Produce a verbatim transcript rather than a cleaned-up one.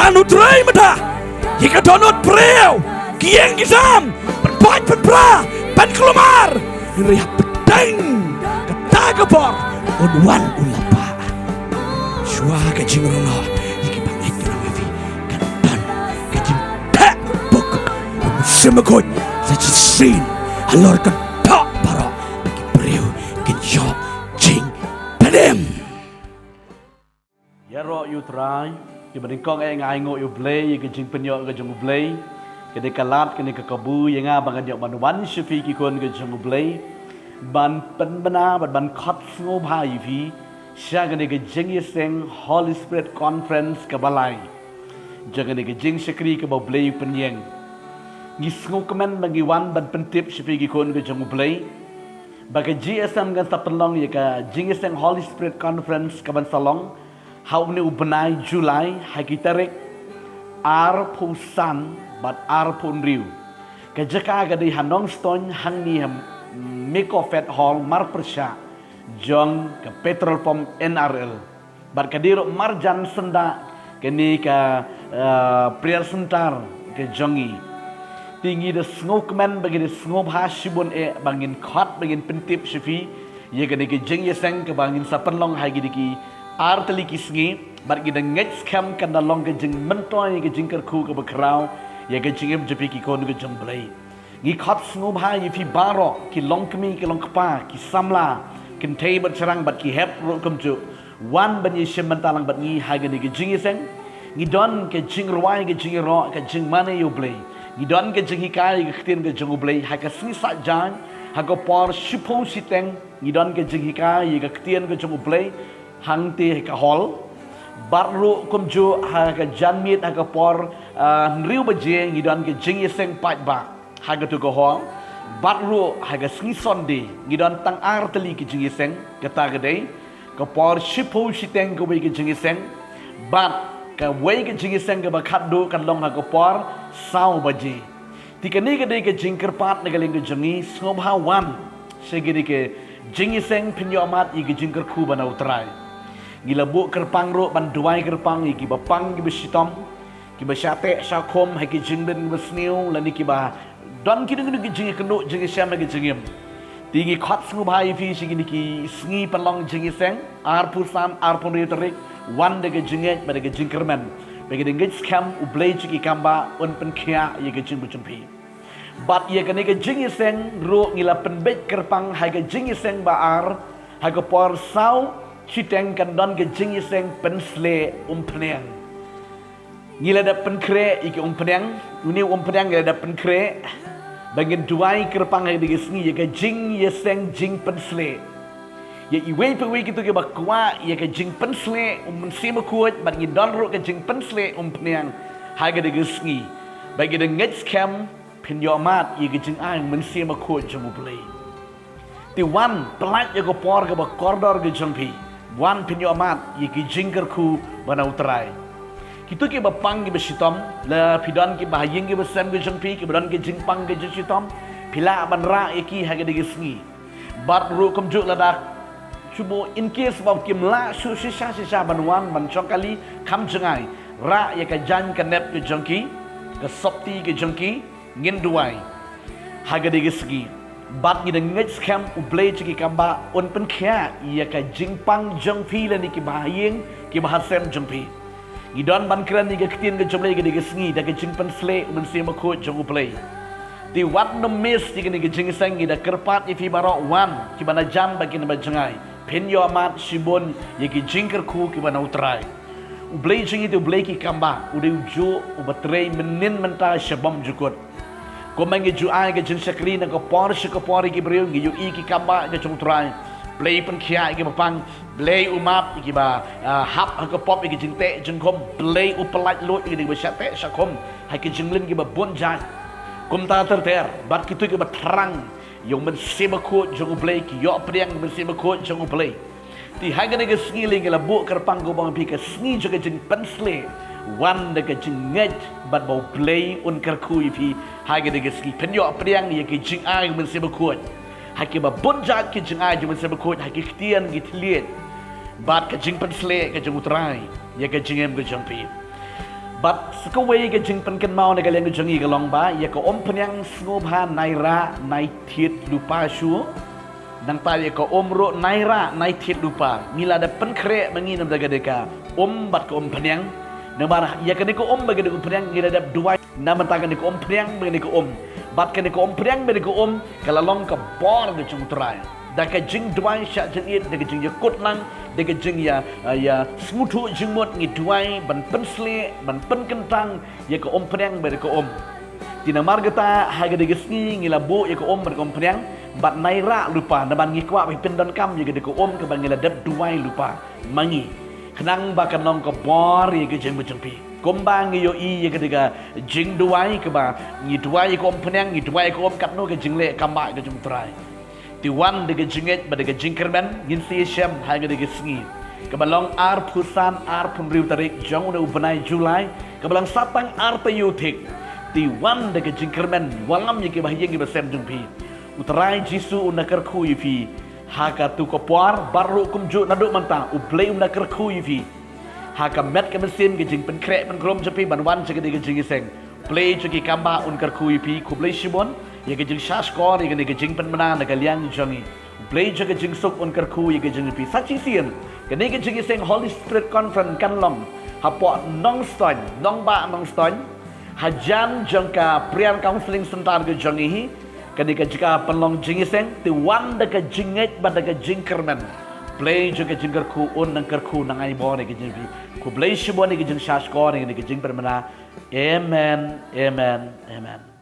Anu trei mynta ïa ka dohnud briew, ki ïing ki sem, pynpait pynpra, pynkulmar. Hynrei hapdeng kata ka por un wan u Lypa. Shuwa ka jingrong noh ïa ki bangeit ka long ïa phi, ka don ka jingtheh buk u Mynsiem Bakhuid sa shisien halor ka doh baroh, ba ki briew kin ïoh jingpynim. Ïaroh ïa U Trai, kiba nyngkong eh nga ainguh ïa U Blei ïa ka jingpynïoh ka jong U Blei. Ka dei ka lad, ka dei ka kabu ïa nga ba ngan ïoh ban wan sha phi ki khun ka jong U Blei, ban pynbna bad ban khot sngewbha ïa phi sha kane ka jingïaseng Holy Spirit Conference kaba lai jong kane ka jingshakri kaba U Blei u pynïeng. Ngi sngewkmen ba ngi wan ban pyntip sha phi ki khun ka jong U Blei ba ka G S M kan sa pynlong ïa ka jingïaseng Holy Spirit Conference kaban sa long ha une u bnai July ha ki tarik arphew san bad arphew hynriew. Ka jaka ka dei ha Nongstoiñ, hangne ha Mekofet Hall, marpyrshah jong ka petrol pump N R L. Bad ka dei ruh marjan syndah kane ka, eh, prayer center ka jong ngi. Te ngi da sngewkmen bad ngi da sngewbha shibun eh ba ngin khot, ba ngin pyntip sha phi ïa kane ka jingïaseng kaba ngin sa pynlong ha kine ki ar tylli ki sngi. Bad ngi da ngeit skhem kan da long ka jingmyntoi, ka jingkyrkhu kaba khraw ïa ka jingim jong phi ki khun ka jong U Blei. Ngi khot sngewbha ïa phi baroh, ki longkmie, ki longkpa, ki samla, kynthei bad shynrang bad ki hep ruh kumjuh, wan ban ïashim bynta lang bad ngi ha kane ka jingïaseng. Ngi don ka jingrwai, ka jingïaroh, ka jingmane ïa U Blei. Ngi don ka jinghikai ïa ka ktien ka jong U Blei ha ka sngi Saitjaiñ, ha ka por shiphew shiteng. Ngi don ka jinghikai ïa ka ktien ka jong U Blei hangtei ha ka hall. Bad ruh kumjuh ha ka janmiet ha ka por, ah, hynriew baje ngi don ka jingïaseng paidbah ha katu ka hall. Bad ruh ha ka sngi Sunday ngi don tang ar tylli ki jingïaseng, kata ka dei ka por shiphew shiteng kawei ka jingïaseng, bad kawei ka jingïaseng kaba khatduh kan long ha ka por saw baje. Te kane ka dei ka jingkyrpad na ka liang ka jong ngi, sngewbha wan sha kane ka jingïaseng, pynïohmad ïa ka jingkyrkhu ba na U Trai. Ngi la buh kyrpang ruh ban duwai kyrpang ïa kiba pang kiba shitom, kiba shah teh shah khum ha ki jingbit kiba sniew, lane kiba don kino kino ki jingïakynduh jingïashem ha ki jingim. Te ngi khot sngewbha ïa phi sha kine ki sngi pynlong jingïaseng arphew san arphew hynriew tarik, wan da ka jingngeit bad da ka jingkyrmen. Ba ngi da ngeit skhem U Blei jong ki kambah un pynkhiah ïa ka jingim jong phi. Bad ïa kane ka jingïaseng ruh ngi la pynbeit kyrpang ha ka jingïaseng ba ar, ha ka por saw shiteng kan don ka jingïaseng pynshlei umphniang. Ngi la dep pynkhreh ïa ki umphniang, une u umphniang ngi la dep pynkhreh ba ngin duwai kyrpang ha kane ka sngi ïa ka jingïaseng jingpynshlei. Ïa iwei pa iwei kito kiba kwah ïa ka jingpynshlei u Mynsiem Bakhuid, bad ngi don ruh ka jingpynshlei umphniang ha kane ka sngi. Ba ngi da ngeit skhem phin ïohmad ïa ka jingai u Mynsiem Bakhuid jong U Blei. Te wan, pyllait ïa ka por kaba kordor ka jong phi. Wan phin ïohmad ïa ki jingkyrkhu ba na U Trai. Kito kiba pang kiba shitom, la phi don kiba ha ïing kiba sem ka jong phi kiba don ki jingpang ki jingshitom, phi lah ban rah ïa ki ha kane ka sngi. Bad ruh kumjuh lada shuh, in case ba kim lah shuh shisha shisha ban wan ban shong kali, kham jngai, rah ïa ka jaiñ ka nep ka jong ki, ka sopti ka jong ki, ngin duwai ha kane ka sngi. Bad ngi da ngeit skhem U Blei jong ki kambah un pynkhiah ïa ka jingpang jong phi lane kiba ha ïing kiba ha sem jong phi. Ngi don ban kren ïa ka ktien ka jong U Blei ha kane ka sngi da ka jingpynshlei u Mynsiem Bakhuid jong U Blei. Te wat nym miss ïa kane ka jingïaseng, ngi da kyrpad ïa phi baroh, wan, kiba na jan bad kiba na jngai, phin ïohmad shibun ïa ki jingkyrkhu kiba na U Trai. U Blei jong ngi te U Blei ki kambah, u dei ujuh uba trei mynnin mynta sha bymjukut. Kumba ngi ju ai ka jingshakri na ka por sha ka por ïa ki briew, ngi ïohi ki kambah ka jong U Trai. Blei pynkhiah ïa kiba pang, Blei u map ïa kiba, ah, hap ha ka pop ïa ki jingteh jingkhum, Blei u pyllait luid ïa kiba shah teh shah khum ha ki jingmlien kiba bun jait. Kumta ter ter, bad kito kiba thrang ïa u Mynsiem Bakhuid jong U Blei, ki ïoh pdiang u Mynsiem Bakhuid jong U Blei. Te ha kane ka sngi lei ngi la buh kyrpang kumba ong phi, ka sngi jong ka jingpynshlei, wan da ka jingngeit bad ba U Blei un kyrkhu ïa phi ha kane ka sngi, phin ïoh pdiang ïa ki jingai u Mynsiem Bakhuid. Ha kiba bun jait ki jingai jong u Mynsiem Bakhuid, ha ki ktien ki thylliej, bad ka jingpynshlei ka jong U Trai ïa ka jingim ka jong phi. Bad sa kawei ka jingpynkynmaw na ka liang ka jong ngi ka long ba ïa ka umphniang sngewbha nai rah nai thied lypa shuh. Nangta ïa ka um ruh nai rah nai thied lypa. Ngi la dep pynkhreh ma ngi namar ka dei ka um bad ka umphniang. Namar ïa kane ka um bad kane ka umphniang ngi la dep duwai namar ta kane ka umphniang bad kane ka um. Bad kane ka umphniang bad kane ka um ka la long ka bor ka jong U Trai. Da ka jingduwai shah jingit, da ka jingïakut lang, da ka jingïa, ïa sngewthuh jingmut ngi duwai ban pynshlei, ban pynkyntang ïa ka umphniang bad ka um. Te namar kata ha ka dei ka sngi ngi la buh ïa ka um bad ka umphniang bad nai rah lypa namar ngi kwah ba pyndonkam ïa ka dei ka um kaba ngi la dep duwai lypa ma ngi. Khnang ba kan long ka bor ïa ka jingmut jong phi. Kumba ngi ïohi ïa ka dei ka jingduwai kaba ngi duwai ïa ka umphniang, ngi duwai ïa ka um, katno ka jingleh kam ba ka jong U Trai. Te wan da ka jingngeit bad da ka jingkyrmen ngin sa ïashem ha ka dei ka sngi kaba long arphew san arphew hynriew tarik jong une u bnai July kaba long sa tang ar taïew thik. Te wan da ka jingkyrmen wallam ïa kiba ha ïing kiba sem jong phi. U Trai Jisu un da kyrkhu ïa phi ha katu ka por bad ruh kumjuh naduh mynta U Blei un da kyrkhu ïa phi. Ha ka met ka mynsiem ka jingpynkhreh pynkhrum jong phi ban wan sha ka dei ka jingïaseng. Blei jong ki kam ba un kyrkhu ïa phi, khublei shibun ïa ka jingshahshkor ïa kane ka jingpynbna na ka liang jong ngi. Blei jong ka jingsuk un kyrkhu ïa ka jong phi. Sa shisien kane ka jingïaseng Holy Spirit Conference kan long hapoh Nongstoiñ, Nongbah Nongstoiñ, hajan jong ka Prayer Counseling Center ka jong ngi hi. Kane ka jaka pynlong jingïaseng, te wan da ka jingngeit bad da ka jingkyrmen. Blei jong ka jingkyrkhu un nang kyrkhu nang ai bor ïa ka jong phi. Khublei shibun ïa ka jingshahshkor ïa kane ka jingpynbna. Amen, amen, amen.